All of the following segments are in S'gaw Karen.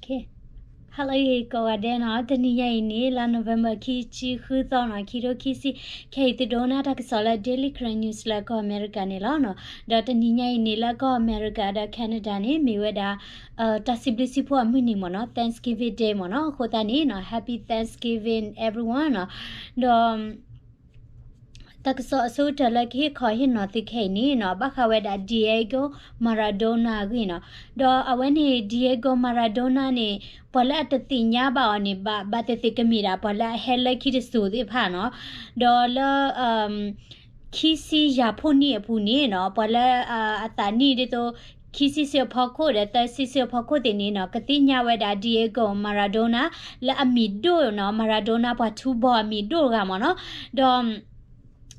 Hello ကိးဂၤဒဲးနီၤ, တနံၤညါအံၤန့ၣ် လါ November ခံဆံဃုသီနီၤ, ခံထိခံဆံ, ခဲအံၤသုဒိကနၣ်တၢ်ကစီၣ်လၢ Daily Karen News လၢကီၢ်အမဲရကၤန့ၣ်လီၤ. ဒီးတနံၤညါအံၤန့ၣ် လၢကီၢ်အမဲရကၤဒီး Canada န့ၣ် မ့ၢ်ဝဲဒၣ် တၢ်စံးဘျုးစံးဖှိၣ်အမုၢ်နံၤမ့ၢ်နီၤ, Thanksgiving Day မ့ၢ်နီၤ. အဃိသတးန့ၣ်နီၤ Happy Thanksgiving everyone နီၤ. ဒီး တၢ်ကစီၣ်အဆိကတၢၢ်လၢကဟ့ၣ်ခီဟ့ၣ်နီၤသုခဲအံၤန့ၣ်နီၤ, ဘၣ်ဃးဝဲဒၣ် Diego Maradona အဂ့ၢ်နီၤ. ဒီးအဝဲန့ၣ် Diego Maradona န့ၣ် ပှၤလၢအတသ့ၣ်ညါဘၣ်အီၤန့ၣ် ဘၣ်သ့ၣ်သ့ၣ်ကမ့ၢ်ဒၣ် ပှၤလၢအဟဲလၢခံတစိၤသ့ၣ်တဖၣ်နီၤ. ဒီးလၢ ခံဆံယၤဖှိၣ်နံၣ်အပူၤန့ၣ်နီၤ, ပှၤလၢအသးနံၣ်ဒ်သိး ခံဆံဆၢအဖီခိၣ်ဒီး သၢဆံဆၢအဖီခိၣ်သ့ၣ်န့ၣ်နီၤ, ကသ့ၣ်ညါဝဲဒၣ် Diego Maradona လၢအမံၤဒိၣ်နီၤ, Maradona ပှၤထူဘီအမံၤဒိၣ်တဂၤမ့ၢ်နီၤ. ဒီး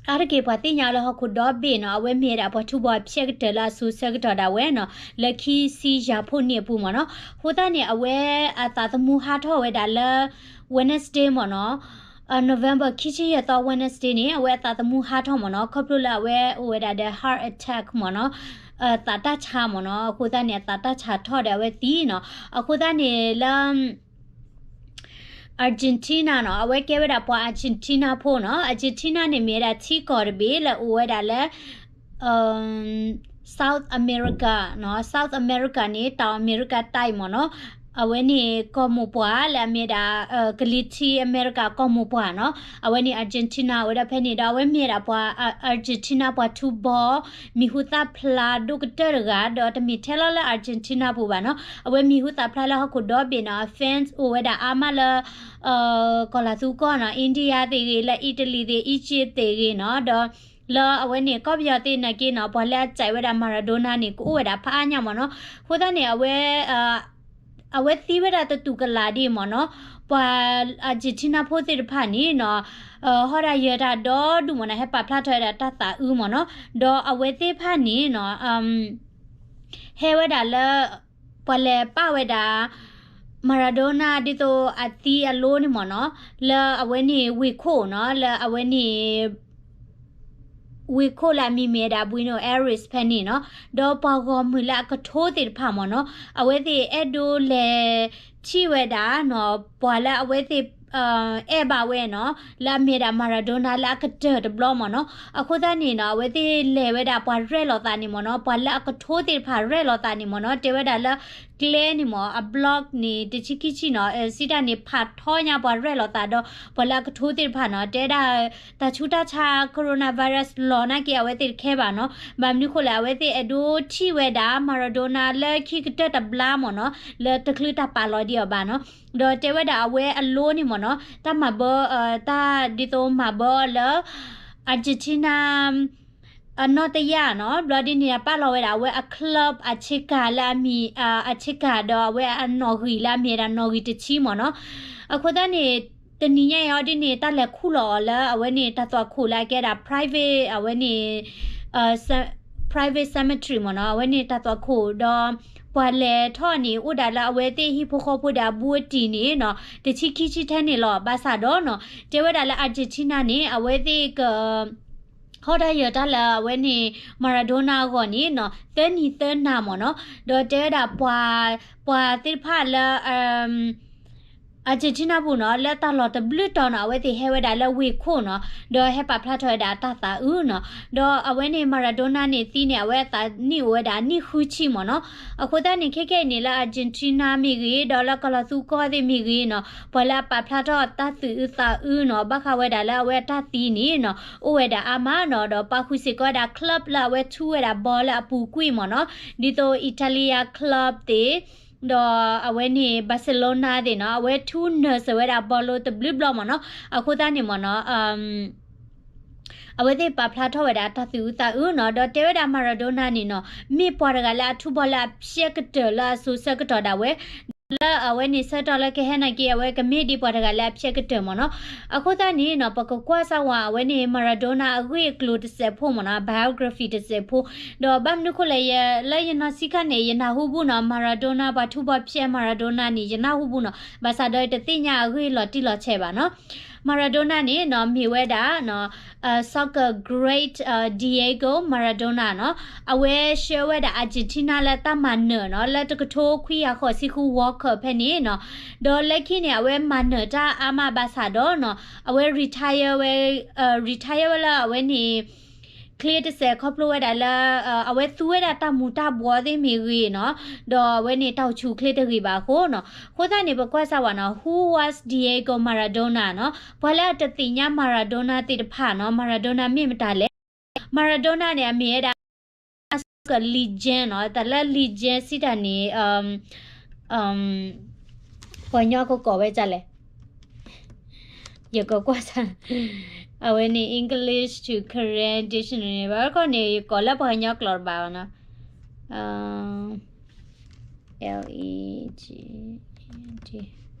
အါတက့ၢ်ပှၤသ့ၣ်ညါလၢဟီၣ်ခိၣ်ဒီဘ့ၣ်နီၤ, အဝဲမ့ၢ်ဝဲဒၣ်ပှၤထူဘီအဖျဲၣ်ကတၢၢ်လၢအစိၤဆၢကတီၢ်ဒၣ်ဝဲနီၤ, လၢခံဆံယၤဖှိၣ်နံၣ်အပူၤမ့ၢ်နီၤ. အဃိသတးန့ၣ် အဝဲအသးသမူဟးထီၣ်ဝဲဒၣ်လၢ Wednesday မ့ၢ်နီၤ, November ခံဆံယဲၢ်သီ Wednesday န့ၣ် အဝဲအသးသမူဟးထီၣ်မ့ၢ်နီၤ, ခီဖျိလၢအဝဲအိၣ်ဝဲဒၣ်ဒီး heart attack မ့ၢ်နီၤ, သးတၢ်ဆါမ့ၢ်နီၤ. အဃိသတးန့ၣ် အသးတၢ်ဆါထီၣ်ဒီးအဝဲသံနီၤ. အဃိသတးန့ၣ်လၢ Argentina နီၤ, အဝဲကဲဝဲဒၣ်ပှၤ Argentina ဖိနီၤ. Argentina န့ၣ်မ့ၢ်ဝဲဒၣ်ထံကီၢ်တဘ့ၣ်လၢအိၣ်ဝဲဒၣ်လၢ South America နီၤ, South America န့ၣ် တောင်အမေရိကတိုက် မ့ၢ်နီၤ. အဝဲန့ၣ်ကီၢ်မိၢ်ပှၢ်လၢအမ့ၢ်ဒၣ် ကလံၤထံးအမဲရကၤကီၢ်မိၢ်ပှၢ်နီၤ. အဝဲန့ၣ် Argentina အိၣ်ဝဲဒၣ်ဖဲန့ၣ်ဒီး အဝဲမ့ၢ်ဝဲဒၣ်ပှၤ Argentina ပှၤထူဘီ မံၤဟူသၣ်ဖျါဒိၣ်ကတၢၢ်တဂၤ ဒီးတမ့ၢ်ထဲလီၤလၢ Argentina ပူၤဘၣ်နီၤ. အဝဲမံၤဟူသၣ်ဖျါလၢဟီၣ်ခိၣ်ဒီဘ့ၣ်နီၤ, အ fans အိၣ်ဝဲဒၣ်အါမးလၢ ကီၢ်လၤသူကီၢ်နီၤ, India သ့ၣ်ဂ့ၤ, လၢ Italy သ့ၣ်, Egypt သ့ၣ်ဂ့ၤနီၤ, ဒီးလၢအဝဲန့ၣ် ကီၢ်ပယီၤသ့ၣ်နာ်က့နီၤ, ပှၤလၢအကြိုက်ဝဲဒၣ် Maradona န့ၣ် ကအိၣ်ဝဲဒၣ်ဖးအါညါမ့ၢ်နီၤ. အဃိသတးန့ၣ် အဝဲ အဝဲသံဝဲဒၣ်တတူၢ်ကလာ်ဒံးမ့ၢ်နီၤ. ပှၤ Argentina ဖိသ့ၣ်တဖၣ်န့ၣ်နီၤ, ဟီၣ်တၢ်ယၢၤတၢ်ဒီဒူၣ်မ့ၢ်နီၤ, ဟဲပာ်ဖျါထီၣ်ဝဲဒၣ်တၢ်သးအုးမ့ၢ်နီၤ. ဒီးအဝဲသ့ၣ်တဖၣ်န့ၣ်နီၤ, ဟဲဝဲဒၣ်လၢ ပှၤလဲၤပာ်ဝဲဒၣ် Maradona ဒ်သိးအသံအလိန့ၣ်မ့ၢ်နီၤ, လၢအဝဲန့ၣ်ဝ့ၢ်ခိၣ်နီၤ, လၢအဝဲန့ၣ် ဝ့ၢ်ခိၣ်လၢအမံၤမ့ၢ်ဝဲဒၣ် Buenos Aires ဖဲန့ၣ်နီၤ. ဒီးပှၤဂီၢ်မုၢ်လၢအကထိသ့ၣ်တဖၣ်မ့ၢ်နီၤ, အဝဲသ့ၣ်အဲၣ်ဒိးလဲၤထံၣ်ဝဲဒၣ်နီၤ, ပှၤလၢအဝဲသ့ၣ် အဲၣ်ဘၣ်ဝဲနီၤ, လၢအမ့ၢ်ဝဲဒၣ် Maradona လၢအကတၢၢ်တဘျီမ့ၢ်နီၤ. အဃိသတးန့ၣ်နီၤ, အဝဲသ့ၣ်လဲၤဝဲဒၣ်ပှၤရဲၣ်လီၤသးန့ၣ်မ့ၢ်နီၤ, ပှၤလၢအကထိသ့ၣ်တဖၣ်ရဲၣ်လီၤသးန့ၣ်မ့ၢ်နီၤ, တဲဝဲဒၣ်လၢ ကျဲန့ၣ်မ့ၢ် အ block န့ၣ် တဆံခံဆံနီၤ, စံးတၢ်န့ၣ် ဖးထီညါပှၤရဲၣ်လီၤသးဒီး ပှၤလၢအကထိသ့ၣ်တဖၣ်နီၤ, တဲဒၣ် တၢ်ဆူးတၢ်ဆါ coronavirus လီၤနာ်က့ အဝဲသ့ၣ်တခဲဘၣ်နီၤ. ဘၣ်မနုၤဃိလဲၣ်, အဝဲသ့ၣ်အဲၣ်ဒိးထံၣ်ဝဲဒၣ် Maradona လၢခံကတၢၢ်တဘျီမ့ၢ်နီၤ, လၢတချုးတၢ်ပာ်လီၤဒံးအီၤဘၣ်နီၤ. ဒီးတဲဝဲဒၣ်အဝဲအလိန့ၣ်မ့ၢ်နီၤ, တၢ်မၤဘၢ, တၢ်ဒ်သိးမၤဘၢအီၤလၢ Argentina အနီၢ်တယၢ်နီၤ, ဘျီဒ်န့ၣ် ပာ်လီၤဝဲဒၣ်အဝဲအ club အဆ့ကၤလၢအမံၤ, အဆ့ကၤဒီးအဝဲအနီၣ်ဂံၢ်လၢအမ့ၢ်ဝဲဒၣ်နီၣ်ဂံၢ်တဆံမ့ၢ်နီၤ. အဃိသတးန့ၣ် တနံၤညါအံၤအီၤဒ်န့ၣ် တၢ်လဲၤခူၣ်လီၤအီၤလၢအဝဲန့ၣ်တၢ်သွၣ်ခိၣ်လၢအကဲဒၣ် private အဝဲန့ၣ် private cemetery မ့ၢ်နီၤ, အဝဲန့ၣ်တၢ်သွၣ်ခိၣ်ဒီး ပှၤလဲၤထီၣ်န့ၣ် အိၣ်ဒၣ်လၢအဝဲသ့ၣ်ဟံၣ်ဖိဃီဖိဒီးအဘူးအတံၢ်န့ၣ်နီၤ, တဆံခံဆံထဲန့ၣ်လီၤ. ဘၣ်ဆၣ်ဒီးနီၤ, တဲဝဲဒၣ်လၢ Argentina န့ၣ် အဝဲသ့ၣ်က ဟီၣ်တၢ်ယၢၤတၢ်လၢအဝဲန့ၣ် Maradona အဂီၢ်န့ၣ်နီၤ, သၢနံၤသၢနၤမ့ၢ်နီၤ, ဒီးတဲဝဲဒၣ်ပှၤ, ပှၤသ့ၣ်တဖၣ်လၢ Argentina ပူၤနီၤ, လၢတၢ်လီၢ်တဘျုးတီၤနီၤ, အဝဲသ့ၣ်ဟဲဝဲဒၣ်လၢဝ့ၢ်ခိၣ်နီၤ, ဒီးဟဲပာ်ဖျါထီၣ်ဝဲဒၣ်တၢ်သးအုးနီၤ, ဒီးအဝဲန့ၣ် Maradona န့ၣ်သံန့ၣ် အဝဲအသးနံၣ်အိၣ်ဝဲဒၣ်နံၣ်ဃုဆံမ့ၢ်နီၤ. အဃိသတးန့ၣ် ခဲကနံၣ်အံၤန့ၣ် လၢ Argentina မ့ၢ်ဂ့ၤ, ဒီးလၢကီၢ်လီၤသူကီၢ်သ့ၣ်မ့ၢ်ဂ့ၤနီၤ, ပှၤလၢအပာ်ဖျါထီၣ်တၢ်သူၣ်အုးသးအုးနီၤ, ဘၣ်ဃးဝဲဒၣ်လၢအဝဲအတၢ်သံန့ၣ်နီၤ, အိၣ်ဝဲဒၣ်အါမးနီၤ, ဒီးပာ်ဃုာ်စ့ၢ်ကီးဝဲဒၣ် club လၢအဝဲထူဝဲဒၣ်ဘီလၢအပူၤကွံာ်မ့ၢ်နီၤ, ဒ်သိး Italia club သ့ၣ် ဒီးအဝဲန့ၣ် Barcelona သ့ၣ်နီၤ, အဝဲထူနၢၤစၢၤဝဲဒၣ်ဘီလိတဘျုးဘျီမ့ၢ်နီၤ. အဃိသတးန့ၣ်မ့ၢ်နီၤ, အဝဲသ့ၣ်ပာ်ဖျါထီၣ်ဝဲဒၣ်တၢ်သူၣ်အုးသးအုးနီၤ, ဒီးတဲဝဲဒၣ် Maradona န့ၣ်နီၤ, မ့ၢ်ပှၤတဂၤလၢအထူဘီလၢအဖျဲးကတၢၢ်လၢအစိၤဆၢကတီၢ်ဒၣ်ဝဲ, လၢအဝဲန့ၣ်ဆၢကတီၢ်လၢကဟဲနာ်က့ အဝဲကမ့ၢ်ဒ်ပှၤတဂၤလၢအဖျဲးကတၢၢ်မ့ၢ်နီၤ. အဃိသတးန့ၣ်နီၤ, ပကကွၢ်စၢ်ဝဲအဝဲန့ၣ် Maradona အဂ့ၢ်အကျိၤတစဲးဖိမ့ၢ်နီၤ, biography တစဲးဖိ, ဒီးဘၣ်မနုၤဃိလဲၣ်, လၢယနီၢ်ဆံးခါန့ၣ် ယနၢ်ဟူဘူးနီၤ, Maradona ပှၤထူဘီဖျဲး Maradona န့ၣ် ယနၢ်ဟူဘူးနီၤ, ဘၣ်ဆၣ်ဒီးယတသ့ၣ်ညါအဂ့ၢ်လီၤတံၢ်လီၤဆဲးဘၣ်နီၤ. Maradona န့ၣ်နီၤ မ့ၢ်ဝဲဒၣ်နီၤ soccer great Diego Maradona နီၤ, အဝဲဆှၢဝဲဒၣ် Argentina လၢတၢ်မၤနၢၤနီၤ လၢတကထိခွံကယၤဃိးဆံဃု World Cup ဖဲန့ၣ်နီၤ, ဒီးလၢခံန့ၣ် အဝဲမၤနၢၤတၢ်အါမးဘၣ်ဆၣ်ဒီးနီၤ အဝဲ retire ဝဲ retire ဝဲလၢအဝဲန့ၣ် ချ့တစဲးခီဖျိဝဲဒၣ်လၢ အဝဲသူဝဲဒၣ်တၢ်မူၤတၢ်ဘှီးသ့ၣ်မ့ၢ်ဂ့ၤနီၤ, ဒီးအဝဲန့ၣ်တၢ်အိၣ်ဆူၣ်အိၣ်ချ့တဂ့ၤဘၣ်အဃိနီၤ, အဃိသတးန့ၣ် ပကွၢ်စၢ်ဝဲနီၤ Who was Diego Maradona နီၤ, ပှၤလၢအတသ့ၣ်ညါ Maradona သ့ၣ်တဖၣ်နီၤ Maradona မ့ၢ်မတၤလဲၣ်, Maradona န့ၣ် အမ့ၢ်ဝဲဒၣ် soccer legend နီၤ, တၢ်လၢ legend စံးတၢ်န့ၣ် ပှၤကညီကကိးဝဲဒ်လဲၣ်, ယကကွၢ်စၢ်, အဝဲန့ၣ် English to Karen dictionary ဘၣ်ခီန့ၣ် ယကိးလၢပှၤကညီကျိာ်တဘၣ်ဘၣ်နီၤ, L E G E N D,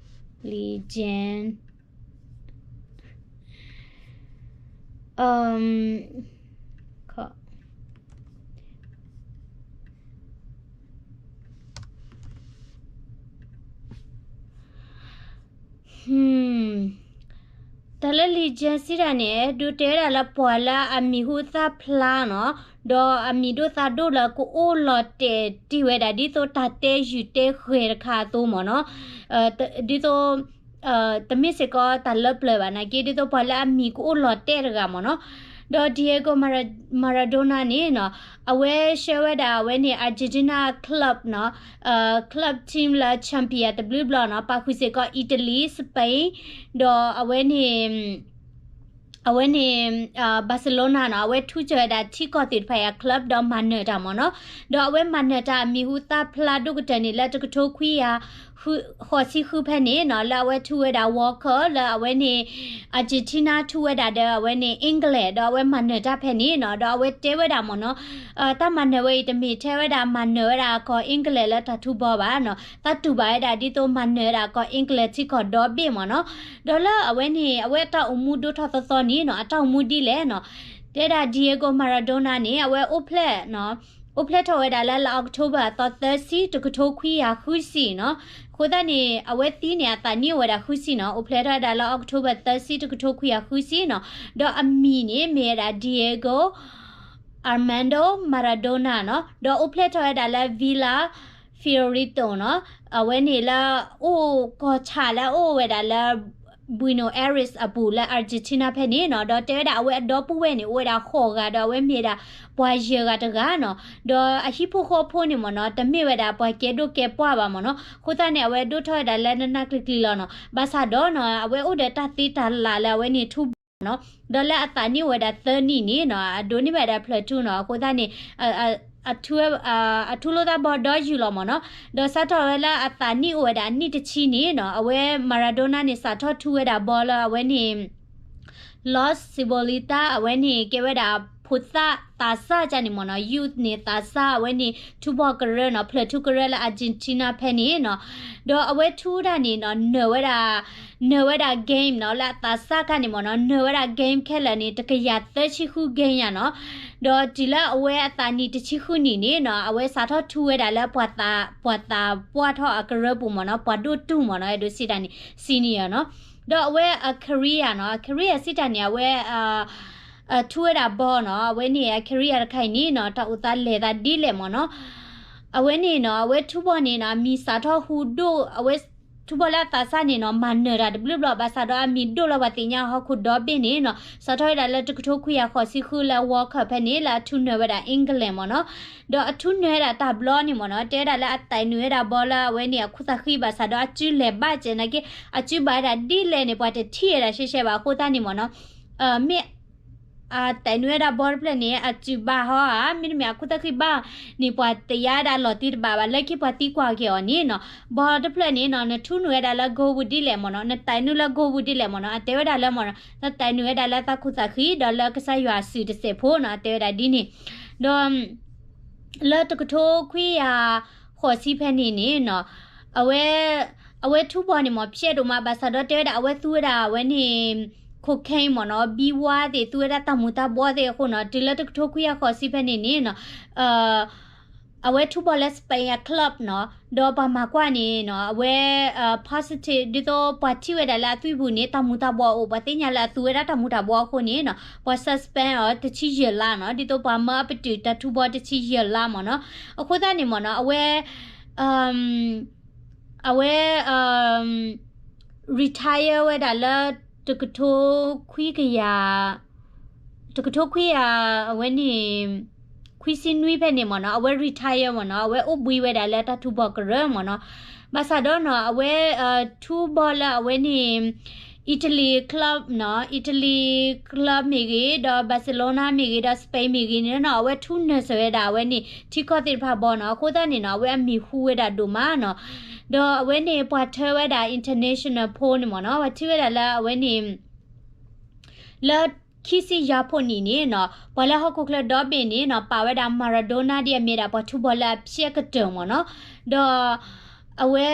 legend, တၢ်လၢ legend စံးတၢ်န့ၣ် ဒုးတဲဝဲဒၣ်လၢပှၤလၢအမံၤဟူသၣ်ဖျါနီၤ, ဒီးအမံၤဒိၣ်သါဒိၣ်လၢကအိၣ်လီၤတဲာ်တ့ၢ်ဝဲဒၣ် ဒ်သိးတၢ်တဲယုၢ်တဲဃဲၤတခါအသိးမ့ၢ်နီၤ, ဒ်သိး တမ့ၢ်စ့ၢ်ကီးတၢ်လၢပျၢၤဘၣ်နာ်က့ ဒ်သိးပှၤလၢအမံၤကအိၣ်လီၤတဲာ်တဂၤမ့ၢ်နီၤ, ဒီး Diego Mara- Maradona န့ၣ်နီၤ, အဝဲဆှၢဝဲဒၣ်အဝဲန့ၣ် Argentina club နီၤ, club team လၢ champion တဘျုးဘျီနီၤ, ပာ်ဃုာ်စ့ၢ်ကီး Italy, Spain, ဒီးအဝဲန့ၣ် အဝဲန့ၣ် Barcelona နီၤ, အဝဲထူးစၢၤဝဲဒၣ်ထံကီၢ်သ့ၣ်တဖၣ်အံၤအ club ဒီးမၤနၢၤတၢ်မ့ၢ်နီၤ, ဒီးအဝဲမၤနၢၤတၢ်အမံၤဟူသၣ်ဖျါဒိၣ်ကတၢၢ်န့ၣ် လၢတကထိခွံကယၤဃိးဆံဃုဖဲန့ၣ်နီၤ, လၢအဝဲထူဝဲဒၣ် World Cup လၢအဝဲန့ၣ် Argentina ထူဝဲဒၣ်ဒီးအဝဲန့ၣ် England ဒီးအဝဲမၤနၢၤတၢ်ဖဲန့ၣ်နီၤ, ဒီးအဝဲတဲဝဲဒၣ်မ့ၢ်နီၤ, တၢ်မၤနၢၤဝဲအံၤ တမ့ၢ်ထဲဝဲဒၣ်မၤနၢၤဝဲဒၣ်ကီၢ် England လၢတၢ်ထူဘီဘၣ်နီၤ, တၢ်တူၢ်ဘၣ်ဝဲဒၣ်ဒ်သိးမၤနၢၤဝဲဒၣ်ကီၢ် England ထံကီၢ်ဒီဘ့ၣ်မ့ၢ်နီၤ, ဒီးလၢအဝဲန့ၣ် အဝဲအတၢ်အိၣ်မူဒိၣ်ထီၣ်သီသီန့ၣ်နီၤ, အတၢ်အိၣ်မူဒ်လဲၣ်နီၤ, တဲဒၣ် Diego Maradona န့ၣ် အဝဲအိၣ်ဖျဲၣ် အိၣ်ဖျဲၣ်ထီၣ်ဝဲဒၣ်လၢလါ October အသီသၢဆံ တကထိခွံကယၤဃုဆံနီၤ, အဃိသတးန့ၣ် အဝဲသံန့ၣ် အသးနံၣ်အိၣ်ဝဲဒၣ်ဃုဆံနီၤ, အိၣ်ဖျဲၣ်ထီၣ်ဝဲဒၣ်လၢ October သၢဆံ တကထိခွံကယၤဃုဆံနီၤ, ဒီးအမံၤန့ၣ်မ့ၢ်ဝဲဒၣ် Diego Armando Maradona နီၤ, ဒီးအိၣ်ဖျဲၣ်ထီၣ်ဝဲဒၣ်လၢ Villa Fiorito နီၤ, အဝဲန့ၣ်လၢအိၣ်ကီၢ်ဆၣ်လၢအအိၣ်ဝဲဒၣ်လၢ Buenos Aires အပူၤလၢ Argentina ဖဲန့ၣ်နီၤ, ဒီးတဲဝဲဒၣ်အဝဲအဒီပုၢ်ဝဲၢ်န့ၣ် အိၣ်ဝဲဒၣ်ဃိးဂၤ ဒီးအဝဲမ့ၢ်ဝဲဒၣ်ပှၤယဲၢ်ဂၤတဂၤနီၤ, ဒီးအဟံၣ်ဖိဃီဖိန့ၣ်မ့ၢ်နီၤ တမ့ၢ်ဝဲဒၣ်ပှၤကဲဒိၣ်ကဲပှၢ်ဘၣ်မ့ၢ်နီၤ, အဃိသတးန့ၣ် အဝဲဒိၣ်ထီၣ်ဝဲဒၣ်လၢနနၢ်ကျံၤကျံၤလီၤနီၤ, ဘၣ်ဆၣ်ဒီးနီၤ အဝဲအိၣ်ဒီးတၢ်သ့တၢ်လၢ်လၢအဝဲန့ၣ်ထူဘီနီၤ, ဒီးလၢအသးနံၣ်အိၣ်ဝဲဒၣ်သၢနံၣ်န့ၣ်နီၤ အဒိးန့ၢ်ဝဲဒၣ်ဖျၢၣ်ထူနီၤ, အဃိသတးန့ၣ် အထူ အထူလိာ်သးဘီဒီယုၢ်လီၤမ့ၢ်နီၤ, ဒီးစးထီၣ်ဝဲလၢအသးနံၣ်အိၣ်ဝဲဒၣ်အနံၣ်တဆံန့ၣ်နီၤ အဝဲ Maradona န့ၣ် စးထီၣ်ထူဝဲဒၣ်ဘီလၢအဝဲန့ၣ် Los Cebollitas အဝဲန့ၣ် ကဲဝဲဒၣ်ဖိသၣ်သးစၢ်ကန့ၣ်မ့ၢ်နီၤ, youth န့ၣ် သးစၢ်အဝဲန့ၣ် ထူဘီကရၢနီၤ, ဖျၢၣ်ထူကရၢလၢ Argentina ဖဲန့ၣ်နီၤ, ဒီးအဝဲထူတၢ်န့ၣ်နီၤ နၢၤဝဲဒၣ် နၢၤဝဲဒၣ် game နီၤ လၢအသးစၢ်ခါန့ၣ်မ့ၢ်နီၤ, နၢၤဝဲဒၣ် game ခဲလၢာ်န့ၣ် တကယၤသၢဆံဃု game ယါနီၤ, ဒီးတုၤလၢအဝဲအသးနံၣ်တဆံဃုနံၣ်န့ၣ်နီၤ အဝဲစးထီၣ်ထူဝဲဒၣ်လၢပှၤသး ပှၤသးပှၢ်ထီၣ်အကရၢပူၤမ့ၢ်နီၤ, ပှၤဒိၣ်တုၢ်မ့ၢ်နီၤ, အဲၣ်ဒိးစံးတၢ်န့ၣ် senior နီၤ, ဒီးအဝဲအ career နီၤ, အ career စံးတၢ်န့ၣ် အဝဲ ထူဝဲဒၣ်ဘီနီၤ, အဝဲန့ၣ် အ career တခါအံၤန့ၣ်နီၤ တၢ်အိၣ်သးလဲၤသးဒ်လဲၣ်မ့ၢ်နီၤ, အဝဲန့ၣ်နီၤ အဝဲထူဘီန့ၣ်နီၤ အမံၤစးထီၣ်ဟူဒိၣ် အဝဲထူဘီလၢအသးစၢ်န့ၣ်နီၤ မၤနၢၤတၢ်တဘျုးဘျီ ဘၣ်ဆၣ်ဒီးအမံၤဒိၣ်လၢ ပှၤသ့ၣ်ညါဟီၣ်ခိၣ်ဒီဘ့ၣ်န့ၣ်နီၤ စးထီၣ်ဝဲဒၣ်လၢတကထိခွံကယၤဃိးဆံဃုလၢ World Cup ဖဲန့ၣ် လၢအထူနၢၤဝဲဒၣ် England မ့ၢ်နီၤ, ဒီးအထူနၢၤဝဲဒၣ်တၢ်ဘျီန့ၣ်မ့ၢ်နီၤ တဲဝဲဒၣ်လၢအသးနုာ်ဝဲဒၣ်ဘီလၢအဝဲန့ၣ် အခိၣ်သးဃံ ဘၣ်ဆၣ်ဒီးအစုလဲၤဘၣ်စဲးနာ်က့ အစုဘၣ်ဝဲဒၣ်ဒ်လဲၣ်န့ၣ် ပှၤတထံၣ်ဝဲဒၣ်ရှဲရှဲဘၣ် အဃိသတးန့ၣ်မ့ၢ်နီၤ မ့ၢ် အသးနုာ်ဝဲဒၣ်ဘီတဖျၢၣ်န့ၣ် အစုဘၣ်ဟီဧါ မ့တမ့ၢ်အခိၣ်သးဃံဘၣ်န့ၣ် ပှၤတယါဝဲဒၣ်လီၤတံၢ်တဘၣ်ဘၣ် လၢခံပှၤသံကွၢ်က့ၤအီၤန့ၣ်နီၤ ဘီတဖျၢၣ်န့ၣ်နီၤ နထူနုာ်ဝဲဒၣ်လၢ goal ပူၤဒ်လဲၣ်မ့ၢ်နီၤ နသးနုာ်လၢ goal ပူၤဒ်လဲၣ်မ့ၢ်နီၤ အတဲဝဲဒၣ်လၢမ့ၢ်နီၤ နသးနုာ်ဝဲဒၣ်လၢသးခိၣ်သးဃံ ဒီးလၢကစၢ်ယွၤအစုတစဲးဖိနီၤ အတဲဝဲဒၣ်ဒ်န့ၣ် ဒီး လၢတကထိခွံကယၤဃိးဆံဖဲန့ၣ်န့ၣ်နီၤ အဝဲ အဝဲထူဘီန့ၣ်မ့ၢ် ဖျဲးဒိၣ်မး ဘၣ်ဆၣ်ဒီးတဲဝဲဒၣ် အဝဲသူဝဲဒၣ်အဝဲန့ၣ် cocaine မ့ၢ်နီၤ ဘံဝါသ့ၣ် သူဝဲဒၣ်တၢ်မူၤတၢ်ဘှီးသ့ၣ်အဃိနီၤ တုၤလၢတကထိခွံကယၤဃိးဆံဖဲန့ၣ်န့ၣ်နီၤ အဝဲထူဘီလၢ Spain အ club နီၤ, ဒီးပှၤမၤကွၢ်န့ၣ်နီၤ အဝဲ positive ဒ်သိးပှၤထံၣ်ဝဲဒၣ်လၢအသွံၣ်ပူၤန့ၣ် တၢ်မူၤတၢ်ဘှီးအိၣ်, ပှၤသ့ၣ်ညါလၢအသူဝဲဒၣ်တၢ်မူၤတၢ်ဘှီးအဃိန့ၣ်နီၤ ပှၤ suspend အီၤတဆံယဲၢ်လါနီၤ, ဒ်သိးပှၤမၢအပတုာ်တၢ်ထူဘီတဆံယဲၢ်လါမ့ၢ်နီၤ. အဃိသတးန့ၣ်မ့ၢ်နီၤ အဝဲ အဝဲ retire ဝဲဒၣ်လၢ တကထိခွံကယၤ, တကထိခွံကယၤ အဝဲန့ၣ် ခွံဆံနွံဖဲန့ၣ်မ့ၢ်နီၤ အဝဲ retire မ့ၢ်နီၤ, အဝဲအိၣ်ဘှံးဝဲဒၣ်လၢတၢ်ထူဘီကရၢမ့ၢ်နီၤ. ဘၣ်ဆၣ်ဒီးနီၤ အဝဲ ထူဘီလၢအဝဲန့ၣ် Italy club နီၤ, Italy club မ့ၢ်ဂ့ၤ, ဒီး Barcelona မ့ၢ်ဂ့ၤ, ဒီး Spain မ့ၢ်ဂ့ၤန့ၣ်နီၤ အဝဲထူနၢၤစၢၤဝဲဒၣ်အဝဲန့ၣ် ထံကီၢ်သ့ၣ်တဖၣ်ဘီနီၤ. အဃိသတးန့ၣ်နီၤ အဝဲအမံၤဟူဝဲဒၣ်ဒိၣ်မးနီၤ. ဒီးအဝဲန့ၣ်ပှၤထၢဝဲဒၣ် international poll န့ၣ်မ့ၢ်နီၤ, ပှၤထံၣ်ဝဲဒၣ်လၢအဝဲန့ၣ် လၢခံဆံယၤဖိနံၣ်န့ၣ်နီၤ ပှၤလၢဟီၣ်ခိၣ်ချၢဒီဘ့ၣ်န့ၣ်နီၤ ပာ်ဝဲဒၣ် Maradona ဒ်အမ့ၢ်ဒၣ်ပှၤထူဘီလၢအဖျဲးကတၢၢ်မ့ၢ်နီၤ. ဒီး အဝဲ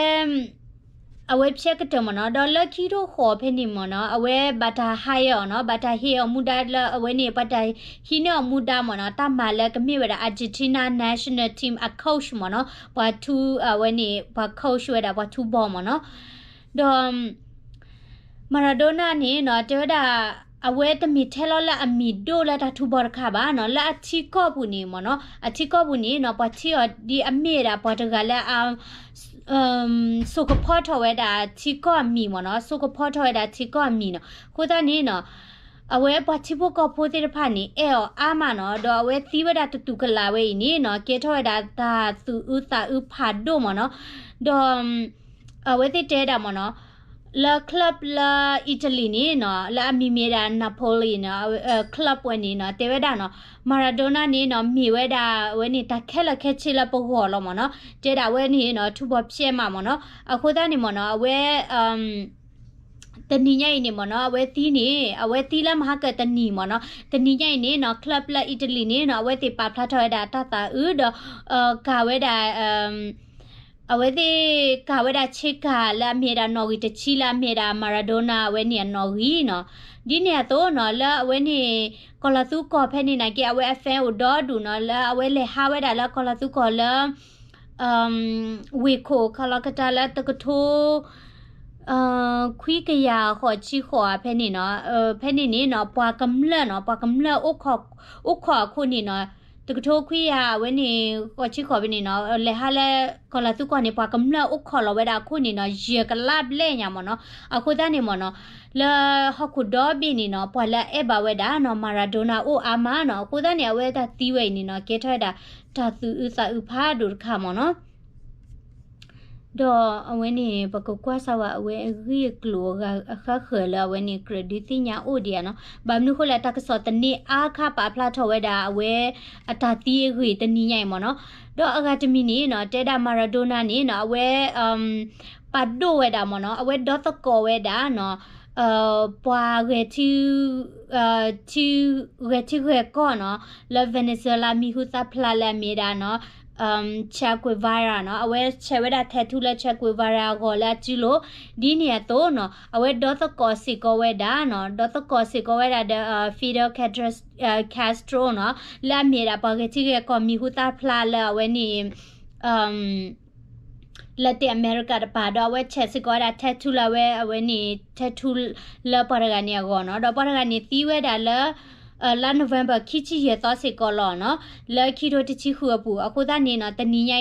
အဝဲဖျဲးကတၢၢ်မ့ၢ်နီၤ, ဒီးလၢခံထိဃီးဖဲန့ၣ်မ့ၢ်နီၤ အဝဲဘၣ်တၢ်ဟးအီၤနီၤ, ဘၣ်တၢ်ဟ့ၣ်အီၤမူဒါလၢအဝဲန့ၣ် ပှၤတၢ်ဟံးန့ၢ်အီၤမူဒါမ့ၢ်နီၤ, တၢ်မၤလၢကမ့ၢ်ဝဲဒၣ် Argentina national team အ coach မ့ၢ်နီၤ, ပှၤထူ အဝဲန့ၣ် ပှၤ coach ဝဲဒၣ်ပှၤထူဘီမ့ၢ်နီၤ. ဒီး Maradona န့ၣ်နီၤ တဲဝဲဒၣ် အဝဲတမ့ၢ်ထဲလီၤလၢအမံၤဒိၣ်လၢတၢ်ထူဘီတခါဘၣ်နီၤ, လၢအထံကီၢ်ပူၤန့ၣ်မ့ၢ်နီၤ, အထံကီၢ်ပူၤန့ၣ်နီၤ ပှၤထံၣ်အီၤဒ်အမ့ၢ်ဒၣ်ပှၤတဂၤလၢအ စိာ်ကဖီထီၣ်ဝဲဒၣ်ထံကီၢ်အမံၤမ့ၢ်နီၤ, စိာ်ကဖီထီၣ်ဝဲဒၣ်ထံကီၢ်အမံၤနီၤ. အဃိသတးန့ၣ်နီၤ အဝဲပှၤထံဖိကီၢ်ဖိသ့ၣ်တဖၣ်န့ၣ် အဲၣ်အီၤအါမးနီၤ, ဒီးအဝဲသံဝဲဒၣ်တတူၢ်ကလာ်ဝဲအံၤန့ၣ်နီၤ ကဲထီၣ်ဝဲဒၣ်တၢ်သူၣ်အုးသးအုးဖးဒိၣ်မ့ၢ်နီၤ. ဒီး အဝဲသ့ၣ်တဲဒၣ်မ့ၢ်နီၤ လၢ club လၢ Italy န့ၣ်နီၤ လၢအမံၤမ့ၢ်ဒၣ် Napoli နီၤ club ဝဲန့ၣ်နီၤ တဲဝဲဒၣ်နီၤ Maradona န့ၣ်နီၤ မ့ၢ်ဝဲဒၣ်အဝဲန့ၣ် တၢ်ခဲလၢာ်ခဲဆ့လၢပဂီၢ်လီၤမ့ၢ်နီၤ, တဲဒၣ်အဝဲန့ၣ်နီၤ ထူဘီဖျဲးမးမ့ၢ်နီၤ. အဃိသတးန့ၣ်မ့ၢ်နီၤ အဝဲ တနံၤညါအံၤန့ၣ်မ့ၢ်နီၤ အဝဲသံန့ၣ် အဝဲသံလၢမဟါကတနံၤမ့ၢ်နီၤ, တနံၤညါအံၤန့ၣ်နီၤ club လၢ Italy န့ၣ်နီၤ အဝဲသ့ၣ်ပာ်ဖျါထီၣ်ဝဲဒၣ်တၢ်သးအုးဒီး ကၤဝဲဒၣ် အဝဲသ့ၣ်ကၤဝဲဒၣ်ဆ့ကၤလၢအမ့ၢ်ဒၣ်နီၣ်ဂံၢ်တဆံလၢအမ့ၢ်ဒၣ် Maradona အဝဲန့ၣ်အနီၣ်ဂံၢ်နီၤ. ဒ်န့ၣ်အသိးနီၤ လၢအဝဲန့ၣ် ကီၤလီၤသူကီၢ်ဖဲန့ၣ်နာ်က့ အဝဲအ fan အိၣ်ဒီဒူၣ်နီၤ လၢအဝဲလဲၤဟးဝဲဒၣ်လၢကီၤလီၤသူကီၢ်လၢ ဝ့ၢ်ခိၣ် ကီၤလီၤကတၢၢ်လၢတကထိ ခွံကယၤဃိးဆံဃိး ဖဲန့ၣ်နီၤ, ဖဲန့ၣ်န့ၣ်နီၤ ပှၤကမျၢၢ်နီၤ ပှၤကမျၢၢ်အိၣ်ခိးအခိၣ်န့ၣ်နီၤ, တကထိခွံကယၤအဝဲန့ၣ် ဃိးဆံဃိးဖဲန့ၣ်နီၤ လဲၤဟးလၢကီၤလီၤသူကီၢ်န့ၣ် ပှၤကမျၢၢ်အိၣ်ခိးလီၤဝဲဒၣ်အခိၣ်န့ၣ်နီၤ ယဲၢ်ကလးဘျဲၣ်ညါမ့ၢ်နီၤ. အဃိသတးန့ၣ်မ့ၢ်နီၤ လၢဟီၣ်ခိၣ်ဒီဘ့ၣ်န့ၣ်နီၤ ပှၤလၢအအဲၣ်ဘၣ်ဝဲဒၣ်နီၤ Maradona အိၣ်အါမးနီၤ. အဃိသတးန့ၣ် အဝဲတၢ်သံဝဲအံၤန့ၣ်နီၤ ကဲထီၣ်ဝဲဒၣ် တၢ်သူၣ်အုးသးအုးဖးဒိၣ်တခါမ့ၢ်နီၤ. ဒီးအဝဲန့ၣ် ပကကွၢ်စၢ်ဝဲအဝဲအဂ့ၢ်အကျိၤအဂၤအဃၣ်ဃၢၤလၢအဝဲန့ၣ် ကြၢးဒုးသ့ၣ်ညါအိၣ်ဒံးဧါနီၤ. ဘၣ်မနုၤအဃိလဲၣ် တၢ်ကစီၣ်သန့အါခါပာ်ဖျါထီၣ်ဝဲဒၣ်အဝဲအတၢ်သံအဂ့ၢ်တနံၤညါအံၤမ့ၢ်နီၤ. ဒီးအဂၤတမံၤန့ၣ်နီၤ တဲဒၣ် Maradona န့ၣ်နီၤ အဝဲ ပာ်ဒိၣ်ဝဲဒၣ်မ့ၢ်နီၤ အဝဲဒီသကိးဝဲဒၣ်နီၤ ပှၤဂဲၤထံ ထံ ဂဲၤထံဂဲၤကီၢ်နီၤ လၢ Venezuela မံၤဟူသၣ်ဖျါလၢအမ့ၢ်ဒၣ်နီၤ Che Guevara နီၤ အဝဲဆဲးဝဲဒၣ် tattoo လၢ Che Guevara အဂီၤလၢအစုလိၤ ဒ်န့ၣ်အသိးနီၤ အဝဲဒီသကိးစ့ၢ်ကီးဝဲဒၣ်နီၤ ဒီသကိးစ့ၢ်ကီးဝဲဒၣ်ဒီး Fidel Castro နီၤ လၢအမ့ၢ်ဒၣ်ပှၤဂဲၤထံဂဲၤကီၢ်မံၤဟူသၣ်ဖျါလၢအဝဲန့ၣ် လၢတ့ၢ်အမဲရကၤတပၤ ဒီးအဝဲဆဲးစ့ၢ်ကီးဝဲဒၣ် tattoo လၢအဝဲ အဝဲန့ၣ် tattoo လၢပှၤတဂၤန့ၣ်အဂီၢ်နီၤ ဒီးပှၤတဂၤန့ၣ်သံဝဲဒၣ်လၢ လါ November ခံဆံယဲၢ်သီစ့ၢ်ကီးလီၤနီၤ လၢခံထိတဆံဃုအပူၤ အဃိသတးန့ၣ်နီၤ တနံၤညါ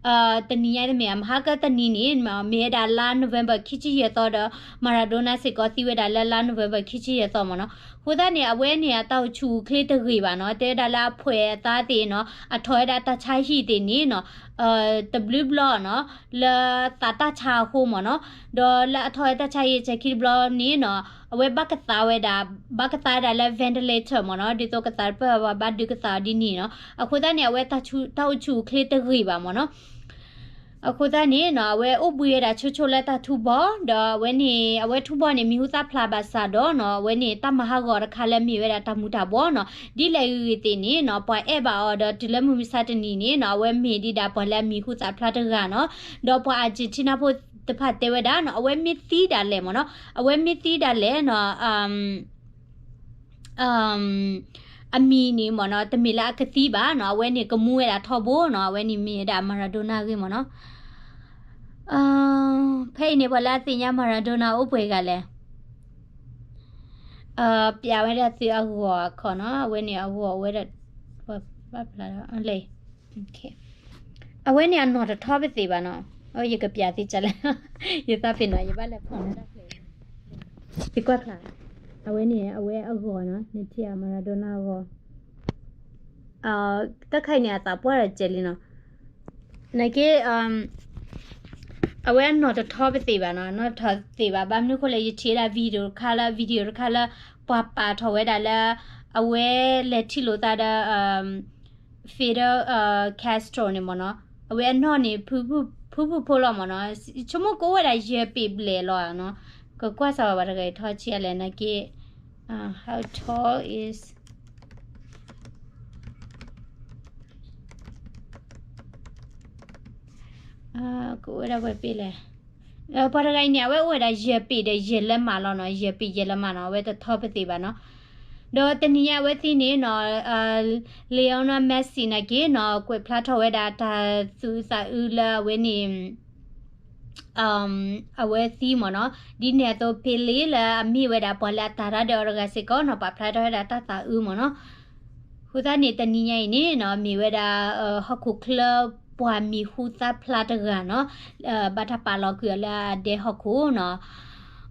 အံၤ တနံၤညါတမ့ၢ် မဟါကတနံၤန့ၣ် မ့ၢ်ဝဲဒၣ်လါ November ခံဆံယဲၢ်သီဒီး Maradona စ့ၢ်ကီးသံဝဲဒၣ်လၢလါ November ခံဆံယဲၢ်သီမ့ၢ်နီၤ အဃိသတးန့ၣ် အဝဲန့ၣ်အတၢ်အိၣ်ဆူၣ်အိၣ်ချ့တဂ့ၤဘၣ်နီၤ တဲဝဲဒၣ်လၢအဖှဲးအသးသ့ၣ်နီၤ အထီၣ်ဝဲဒၣ်တၢ်ဆါဟံၣ်သ့ၣ်န့ၣ်နီၤ တဘျုးဘျီနီၤ လၢသးတၢ်ဆါအဃိမ့ၢ်နီၤ ဒီးလၢအထီၣ်ဝဲတၢ်ဆါဟံၣ်အဆဲးခံတဘျီန့ၣ်နီၤ အဝဲဘၣ်ကသးဝဲဒၣ် ဘၣ်ကသးဝဲဒၣ်လၢ ventilator မ့ၢ်နီၤ ဒ်သိးကသးတပၢၢ်ဘၣ် ဘၣ်ဒုးကသးအီၤဒ်န့ၣ်နီၤ အဃိသတးန့ၣ် အဝဲတၢ်အိၣ်ဆူၣ်အိၣ်ချ့တဂ့ၤဘၣ်မ့ၢ်နီၤ အဃိသတးန့ၣ်နီၤ အဝဲအိၣ်ဘှံးဝဲဒၣ်ဆိဆိလၢတၢ်ထူဘီ ဒီးအဝဲန့ၣ် အဝဲထူဘီန့ၣ် မံၤဟူသၣ်ဖျါဘၣ်ဆၣ်ဒီးနီၤ အဝဲန့ၣ်တၢ်မၤဟးဂီၤတခါလၢမ့ၢ်ဝဲဒၣ်တၢ်မူၤတၢ်ဘှီးနီၤ ဒ်လဲၣ်ဂ့ၤဂ့ၤသ့ၣ်န့ၣ်နီၤ ပှၤအဲၣ်ဘၣ်အီၤဒီးတုၤလၢမုၢ်မဆါတနံၤန့ၣ်နီၤ အဝဲမ့ၢ်ဒံးဒၣ်ပှၤလၢအမံၤဟူသၣ်ဖျါတဂၤနီၤ ဒီးပှၤ Argentina ဖိတဖၣ်တဲဝဲဒၣ်နီၤ အဝဲမ့ၢ်သံဒၣ်လဲာ်မ့ၢ်နီၤ အဝဲမ့ၢ်သံဒၣ်လဲာ်နီၤ အ အမံၤန့ၣ်မ့ၢ်နီၤ တမ့ၢ်လၢအကသံဘၣ်နီၤ, အဝဲန့ၣ်ကမူဝဲဒၣ်ထီဘိနီၤ, အဝဲန့ၣ်မ့ၢ်ဝဲဒၣ် Maradona အဂ့ၢ်မ့ၢ်နီၤ. ဖဲအံၤန့ၣ် ပှၤလၢအသ့ၣ်ညါ Maradona အိၣ်ပှဲၤဂၤလဲၣ်. ပျးဝဲဒၣ်သုအဂီၤအခီနီၤ, အဝဲန့ၣ်အဂီၤဝဲဒၣ် အဝဲန့ၣ်အနီၢ်တထီပသ့ၣ်ဘၣ်နီၤ. ယကပျးသုကလဲၣ်, ယသးပ့ၤနီၤ ယဘၣ်လဲၤဖီၣ်ဝဲဒၣ်ဖျဲး, ယကွၢ်ဖျါ, အဝဲန့ၣ် အဝဲအဂီၤနီၤ, နထံၣ်အ Maradona အဂီၤ, တၢ်ခါအံၤန့ၣ် အသးပှၢ်ဒီးကဲလံနီၤ. နာ်က့ အဝဲအနီၢ်တထီပသ့ၣ်ဘၣ်နီၤ, နီၢ်တထီသ့ၣ်ဘၣ်, ဘၣ်မနုၤဃိလဲၣ် ယထံၣ်ဝဲဒၣ် video တခါလၢ video တခါလၢ ပှၤပာ်ထီၣ်ဝဲဒၣ်လၢ အဝဲလဲၤထံၣ်လိာ်သးဒီး Fidel Castro န့ၣ်မ့ၢ်နီၤ, အဝဲအနီၢ်န့ၣ် ဖုဖုဖိလီၤမ့ၢ်နီၤ, ဆိကမိၣ်ကအိၣ်ဝဲဒၣ်ယဲၢ်ပ့ၤဘျဲၣ်လီၤနီၤ, ကကွၢ်စၢ်ဝဲပှၤတဂၤအံၤထီဆံးအါလဲၣ်နာ်က့, how tall is ကအိၣ်ဝဲဒၣ်ဝဲပ့ၤလဲၣ်. ပှၤတဂၤအံၤန့ၣ် အဝဲအိၣ်ဝဲဒၣ်ယဲၢ်ပ့ၤဒီးယဲၢ်လၢမးလီၤနီၤ, ယဲၢ်ပ့ၤယဲၢ်လၢမးနီၤ, အဝဲတထီပသ့ၣ်ဘၣ်နီၤ. ဒီးတနံၤညါအဝဲသ့ၣ်န့ၣ်နီၤ Lionel Messi နာ်က့နီၤ ကွဲးဖျါထီၣ်ဝဲဒၣ်တၢ်သူၣ်အုးသးအုးလၢအဝဲန့ၣ် အဝဲသံမ့ၢ်နီၤ, ဒ်န့ၣ်အသိး Pele လၢအမ့ၢ်ဝဲဒၣ်ပှၤလၢအတၢ်ရၢဒီးအီၤတဂၤစ့ၢ်ကီးနီၤ ပာ်ဖျါထီၣ်ဝဲဒၣ်တၢ်သးအုးမ့ၢ်နီၤ. အဃိသတးန့ၣ် တနံၤညါအံၤန့ၣ်နီၤ မ့ၢ်ဝဲဒၣ် ဟီၣ်ခိၣ်ချၢပှၤမံၤဟူသၣ်ဖျါတဂၤနီၤ, ဘၣ်တၢ်ပာ်လီၤကွံာ်အီၤလၢအဒဲဟီၣ်ခိၣ်နီၤ.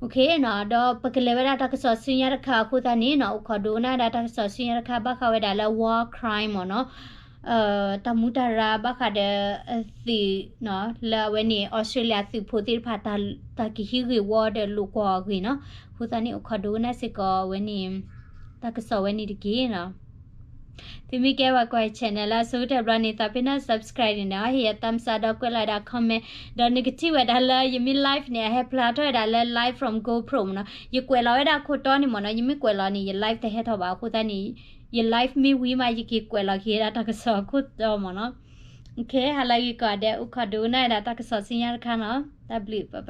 ဒီးပကလဲၤဝဲဒၣ်တၢ်ကစီၣ်ဆူညါတခါအဃိသတးန့ၣ်နီၤ အိၣ်ခိးဒိကနၣ်ဝဲဒၣ်တၢ်ကစီၣ်ဆူညါတခါ ဘၣ်ဃးဝဲဒၣ်လၢ war crime မ့ၢ်နီၤ, တၢ်မူတၢ်ရၢဘၣ်ဃးဒီးသုးနီၤ လၢအဝဲန့ၣ် အီစထြ့လယါသုးဖိသ့ၣ်တဖၣ် တၢ်ကဟံးဂ့ၢ်ဝီဒီးလိာ်ကွီၢ်အဂ့ၢ်နီၤ. အဃိသတးန့ၣ် အိၣ်ခိးဒိကနၣ်စ့ၢ်ကီးအဝဲန့ၣ် တၢ်ကစီၣ်ဝဲန့ၣ်တက့ၢ်နီၤ. သုမ့ၢ်ကဲပှၤကွၢ် channel လၢအဆိကတၢၢ်ဘျီန့ၣ် သးပ့ၤနီၣ် subscribe န့ၣ် ဟ့ၣ်ယၤ thumbs up ဒီးကွဲးလီၤဝဲဒၣ် comment, ဒီးနကထံၣ်ဝဲဒၣ်လၢယမ့ၢ် live န့ၣ် အဟဲဖျါထီၣ်ဝဲဒၣ်လၢ live from GoPro မ့ၢ်နီၤ. ယကွဲးလီၤဝဲဒၣ်အခိၣ်တီန့ၣ်မ့ၢ်နီၤ, ယမ့ၢ်ကွဲးလီၤန့ၣ် ယ live တဟဲထီၣ်ဘၣ်အဃိသတးန့ၣ် ယ live မ့ၢ်ဝံၤမး ယက့ၤကွဲးလီၤက့ၤဝဲဒၣ်တၢ်ကစီၣ်အခိၣ်တီမ့ၢ်နီၤ. ဟါလၢဂ့ၤကိးဂၤဒဲး အိၣ်ခိးဒိကနၣ်ဝဲဒၣ်တၢ်ကစီၣ်ဆူညါတခါနီၤ. တၢ်ဘျုး bye bye.